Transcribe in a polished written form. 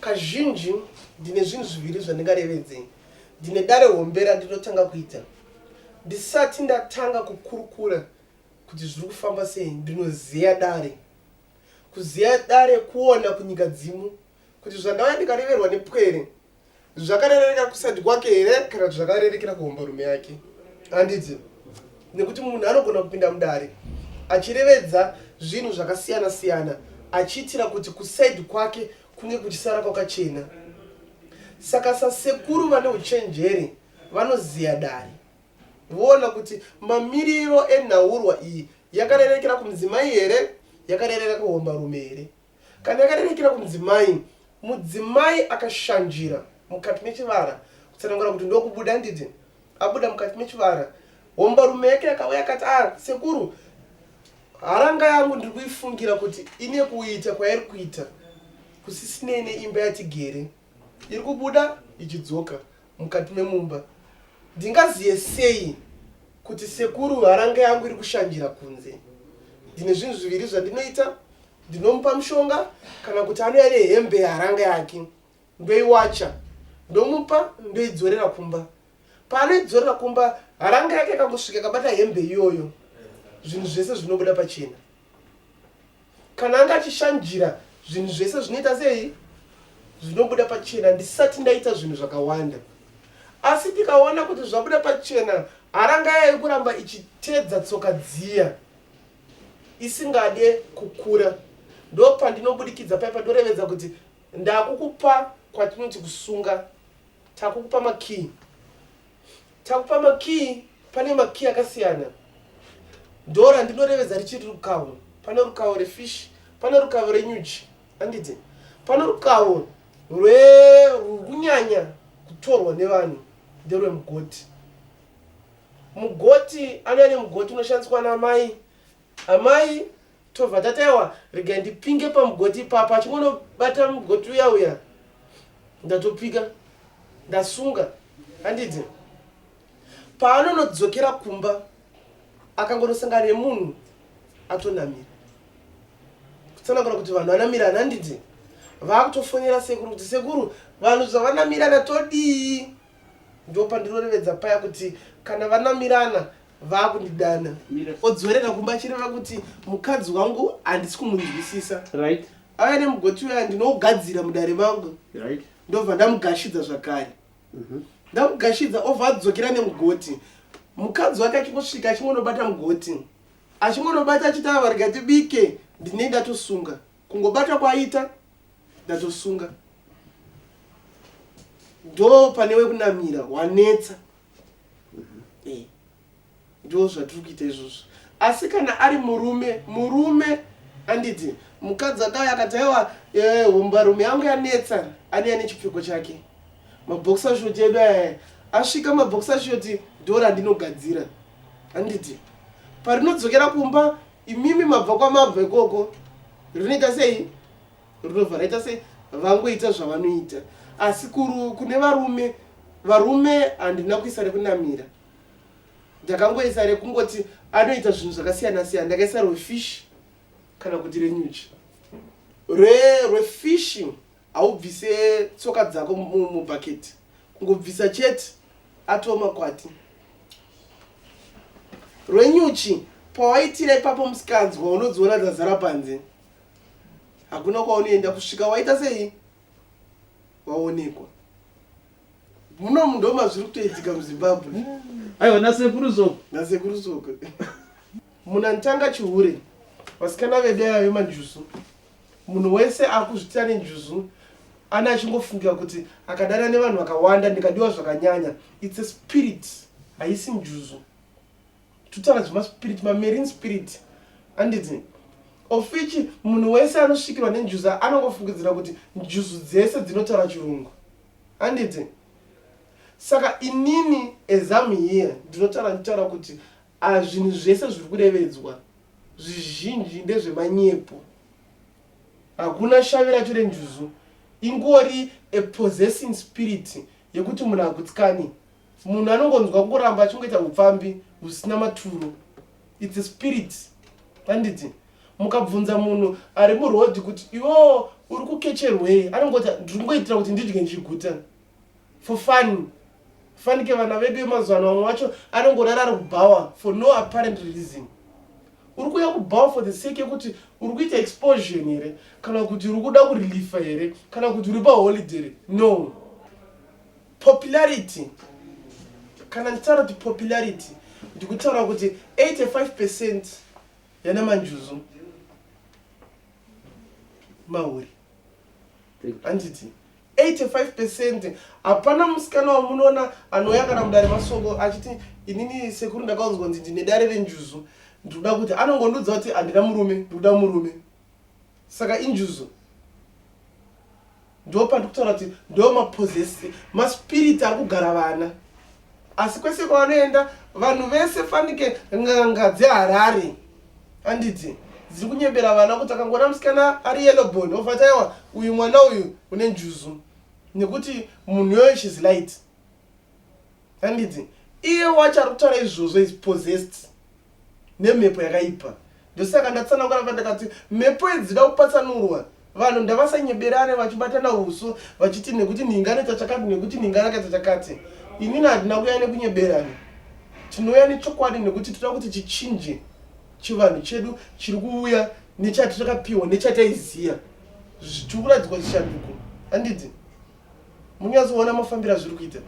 Kazhinji ndine zvinhu zviviri zvandingarevedze. Ndine dare hombe randinotanga kuita. Ndisati ndatanga kukurukura kuti zviri kufamba sei, ndinozeya dare. Kuzeya dare kuona kunyika dzimu kuti zvandauya ndikareverwa nepwere zvakarereka kuside kwake here kana kuti zvakarerekera kuhombarume yake handiti nekuti munhu anogona kupinda mudare achirevedza zvinhu zvakasiyana siyana achiitira kuti kuside kwake kunge kuchisara kwakachena saka sasekuru vane uchenjeri vanoziya dare voona kuti mamiriro enhaurwa iyi yakarerekera kumudzimai here yakarereka kuhombarume here Kana yakarerekera kumudzimai, mudzimai akashanjira mukati mechivara, kutsanangura kuti ndokubuda handiti? Abuda mukati mechivara, hombarume yake yakauya akati, ah, sekuru, haranga yangu ndiri kuifungira kuti ine kuita kwairi kuita kusisinei neimba yatigere. Iri kubuda ichidzoka mukati memumba. Ndingaziye sei kuti sekuru haranga yangu iri kushanjira kunze? Ndine zvinhu zviviri zvandinoita. Ndinomupa mushonga kana kuti anouya nehembe yeharanga yake ndoiwacha ndomupa ndoidzorera kumba. Paanoidzorera kumba haranga yake ikangosvika ikabata hembe iyoyo zvinhu zvese zvinobuda pachena. Kana anga achishanjira zvinhu zvese zvinoita sei zvinobuda pachena ndisati ndaita zvinhu zvakawanda. Asi ndikaona kuti zvabuda pachena haranga yayo kuramba ichitedza tsoka dziya isingade kukura ndopandinobudikidza paya pandorevedza kuti ndakukupa kwatinoti kusunga takukupa makii takupa makii pane makii akasiyana ndo randinorevedza richiri rukawo pane rukawo refish pane rukawo renyuchi handiti pane rukawo rwekunyanya kutorwa nevanhu nderwemugoti Mugoti anouya nemugoti unoshandiswa namai. Amai tobva tati aiwa regai ndipinge pamugoti ipapa achingonobata mugoti uya uya ndatopika ndasunga handiti paanonodzokera kumba akangonosangana nemunhu atonamira kutsanangura kuti vanhu vanamirana handiti vakutofonera sekuru kuti sekuru vanhu zvavanamirana todii Ndopandinorevedza paya kuti kana vanamirana vakundidana. Odzorera kumba achireva kuti mukadzi wangu handisi kumunzwisisa. Right. Auya nemugoti uya ndinougadzira mudare mangu. Right. Ndobva ndamugashidza zvakare. Ndamugashidza obva adzokera nemugoti. Mukadzi wake achingosvika achingonobata mugoti. Achingonobata achiti ava rega tibike ndinenge ndatosunga. Kungobata kwaaita ndatosunga ndo pane wekunamira wanetsa eh, ndo zvatiri kuita izvozvo asi kana ari murume murume anditi mukadzi akauya akati aiwa eh, hombarume yangu yanetsa anouya nechipfeko chake maboxer short edu aya asvika maboxer short ndo randinogadzira anditi parinodzokera kumba imimi mabva kwamabva ikoko rinoita sei rinobva raita sei vangoita zvavanoita asi kuru kune varume varume handina kuisa rekunamira ndakangoisa rekungoti anoita zvinhu zvakasiyana siyana ndakaisa rwefish kana kuti renyuchi rwefish haubvise tsoka dzako mubhaketi kungobvisa chete atoo makwati rwenyuchi pawaitira ipapo musikanzwa unodziona dzazara panze Hakuna kwaunoenda kusvika waita sei waonekwa. Muno ndo mazviri kutoitika muZimbabwe. Aiwa nasekuru Soko. Nasekuru Soko. Munantanga chihure. Vasikana vedu ava vemanjuzu. Munhu wese akuzvitira nenjuzu ane achingofungira kuti akadana nevanhu vakawanda ndikadiwa zvakanyanya. It's a spirit. Haisi njuzu. Tutaura zvemaspirit, mamarine spirit handiti? Of which munhu wese anosvikirwa nenjuzu anongofungidzira kuti njuzu dzese dzinotaura chirungu handiti? Saka inini as I'm here ndinotaura ndichitaura kuti ah, zvinhu zvese zviri kurevedzwa zvizhinji ndezvemanyepo. Hakuna shavi racho renjuzu, ingori a possessing spirit yekuti munhu agutsikani. Munhu anongonzwa kungoramba achingoita hupfambi husina maturo. It's a spirit. Handiti? Mukabvunza munhu ari muroad kuti iwewo uri kukecherwei, anongoti ndiri kungoitira kuti ndidye ndichiguta for fun. Fanike vana vedu vemazuva ano vamwe vacho anongorara ari kubhawa for no apparent reason. Uri kuuya kubhawa for the sake yekuti uri kuita exposure here kana kuti uri kuda kureliefa here kana kuti uri paholiday here? No. Popularity, kana ndichitaura kuti popularity ndikutaura kuti 85 percent yana manjuzu mahure handiti 85 percent hapana musikana wamunoona anouya kana mudare masoko achiti inini sekuru ndakaunzwa kunzi ndine dare renjuzu ndikuda kuti anongondiudza kuti handina murume ndikuda murume saka injuzu Ndopandikutaura kuti ndo mapossess maspirit ari kugara vana asi kwese kwavanoenda vanhu vese fanike n'anga dzeharare anditi dziri kunyebera vana kuti akangoona musikana ari yellow bone obva ati aiwa uyu mwana uyu une njuzu nekuti munhu iyoyo shes light handiti iye wacho ari kutaura izvozvo is possessed nemhepo yakaipa ndosaka ndatsanangura pa ndakati mhepo idzi dzida kupatsanurwa vanhu ndavasanyeberane vachibatana uso vachiti nekuti nhingi anoita chakati nekuti nhingi anakaita chakati inini handina kuya nekunyeberana tinouya nechokwadi nekuti toda kuti chichinje chivanhu chedu chiri kuuya nechati takapiwa nechataiziya tiri kuratidzwa chishanduko handiti munyatsoona mafambiro azviri kuita.